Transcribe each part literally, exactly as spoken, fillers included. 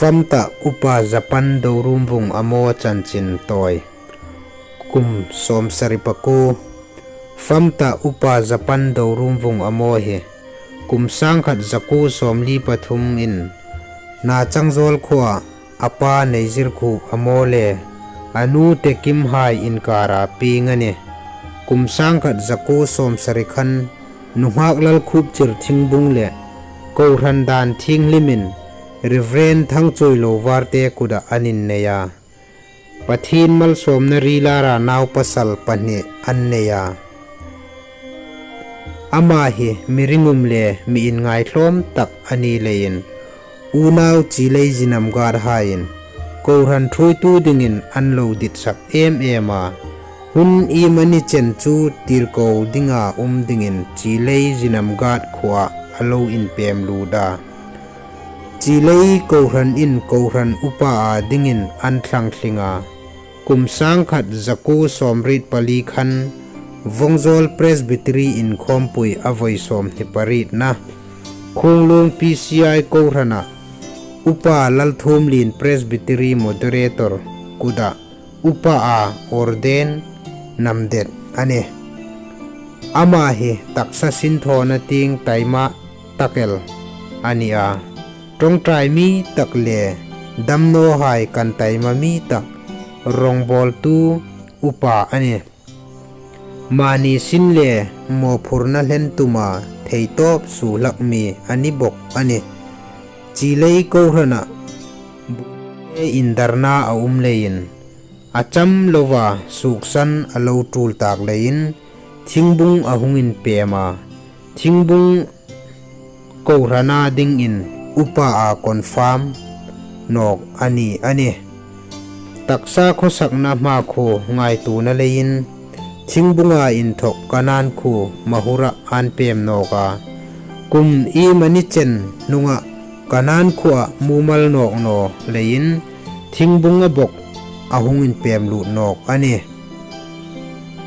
Fam ta Upa Japan Dorum Vung Amo chanchin tawi. Kum sawmsari pakuo. Fam ta Upa Japan Dorum Vung Amo hi kum sangkhat zakuo sawmli pathum in Nachangzawl khuoa a pa Neizirkhup Amo le a nu Tekimhai inkara pieng a nih. Kum sangkhat zakuo sawmsari khan nunghak Lalkhupchir Thingbung le kohran dan thienghlimin Reverend Thangchawilo Varte kuta an innei a. Pathien malsawmna rila ra naupasal pahni an nei a. Ama hi mi ringum le mi inngaitlawm tak a ni leiin, unau Chilei Zinam Guard haiin kohran thuoitu dingin an lo ditsak em em a. Hun iemani chen chu tirko dinga um dingin Chilei Zinam Guard khuoa a lo inpem lut a. Chilei kohranin kohran upa a dingin an thlang thling a. Kum sangkhat zakuo sawmriet pali khan Vawngzawl Presbytery inkhawmpui a voi sawmhni parietna Khunglung P C I kohrana Upa Lalthumlien Presbytery Moderator kuta upa a ordain namdet a nih. Ama hi taksa sinthawna tieng taima tak el a ni a. Ṭawngṭai mi tak le damnawhai kan taima mi tak rongbawltu upa a nih. Mani sin le mawphurna hlentuma theitawp suo hlak mi a ni bawk a nih. Chilei kohrana indarna a um leiin a cham loa suoksan a lo tul tak leiin Thingbung a hung inpem a. Thingbung kohrana dingin upa a confirm nawk a ni a nih. Taksa khawsakna hmakhuo ngaituona leiin Thingbunga inthawk Kanan khuo Mahura an pem nawk a. Kum iemani chen hnunga Kanan khuoa mumal nawk naw leiin Thingbunga bawk a hung inpem lut nawk a nih.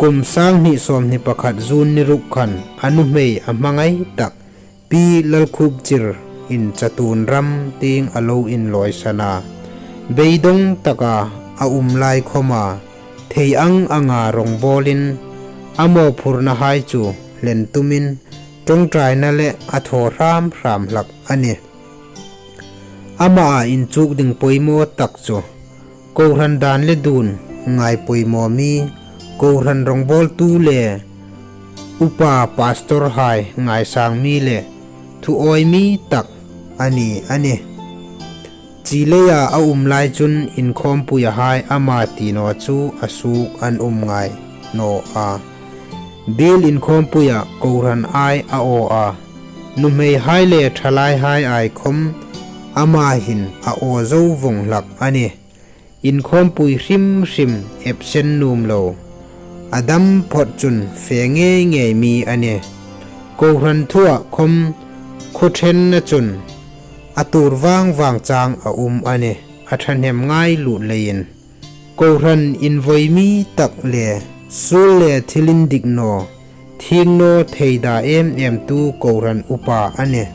Kum sanghni sawmhni pakhat June ni ruk khan a nuhmei a hmangai tak Pi Lalkhupchir in chatuon ram tieng a lo inlawisan a. Beidawng taka a um lai khawma thei ang anga rongbawlin a mawphurnahai chu hlen tumin ṭawngṭaina le a thaw hram hram hlak a nih. Ama a inchuk ding poimaw tak chu kohran dan le dun ngai poimaw mi, kohran rongbawltu le upa pastor hai ngaisang mi le thuawi mi tak a ni a nih. Chileia a um lai chun inkhawmpuia hai ama ti naw chu a suok an um ngai naw a. Biel inkhawmpuia kohran ai a aw a. Nuhmei hai le ṭhalai hai ai khawm ama hin a aw zo vawng hlak a nih. Inkhawmpui hrim hrim absent nuom lo, a dam phawt chun fe ngei ngei mi a nih. Kohran thua khawm khaw ṭhenna chun a tuor vang vang chang a um a nih, a ṭhahnem ngai lut leiin. Kohran invoi mi tak le suol le thil indik naw, thieng naw theida em em tu kohran upa a nih.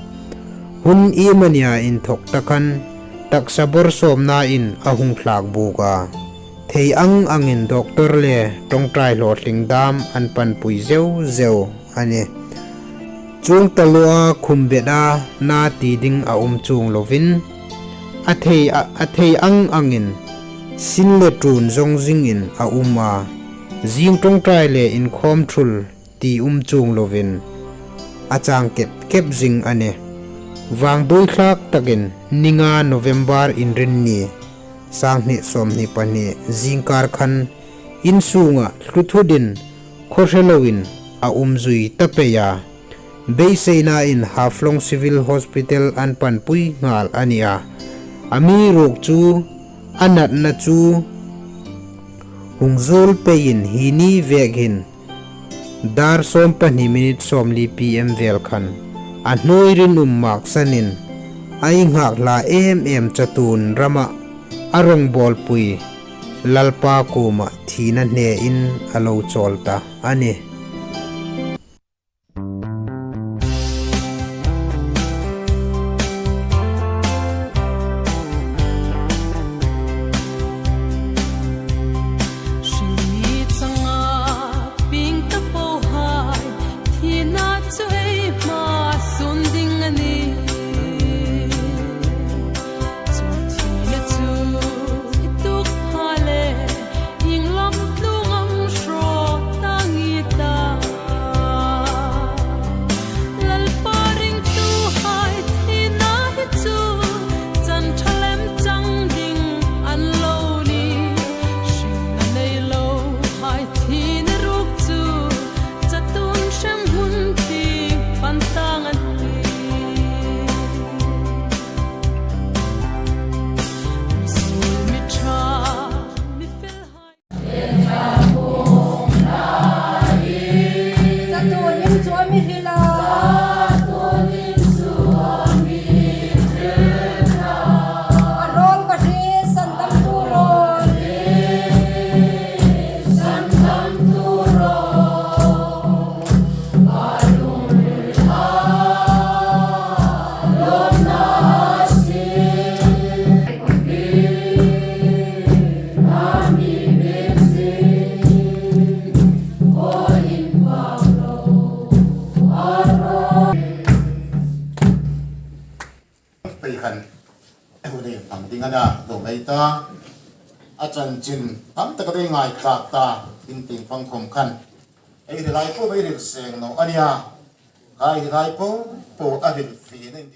Hun iemania inthawk ta khan taksa bawrsawmna in a hung thlak buk a. Thei ang angin doctor le ṭawngṭai hlawtling dam an panpui zeu zeu a nih. Chuong taluo a khum bet a na ti ding a um chuong lovin, a thei, a, a thei ang angin sin le ṭuon zawng zingin a um a. Zing ṭawngṭai le inkhawm thul ti um chuong lovin a chang kep kep zing a nih. Vangduoi thlak takin ni nga November inrinni, sanghni sawmhni pahni zingkar khan insunga thlu thut in khaw hre loin a um zui ta pei a. Beiseina in Haflong Civil Hospital an panpui nghal a ni a. Amiruokchu a natna chu hung zuol peiin hi ni vek hin dar sawm pahni minute sawmli P M vel khan a hnuoi rinum maksanin a innghakhla em em chatuon rama a rawngbawlpui Lalpa kuoma thina hnein a lo chawl ta a nih. Mi hrila. A rawl ka hriet, sandamtu rawl. Pei khan, hei hang ding a na, lo mai ta. A chanchin tam tak a dei ngai tlak ta, in ting pang khom khan. Ei ri lai po, ei ri seng naw a nia. Ka ei ri lai po, po a ri fi nen.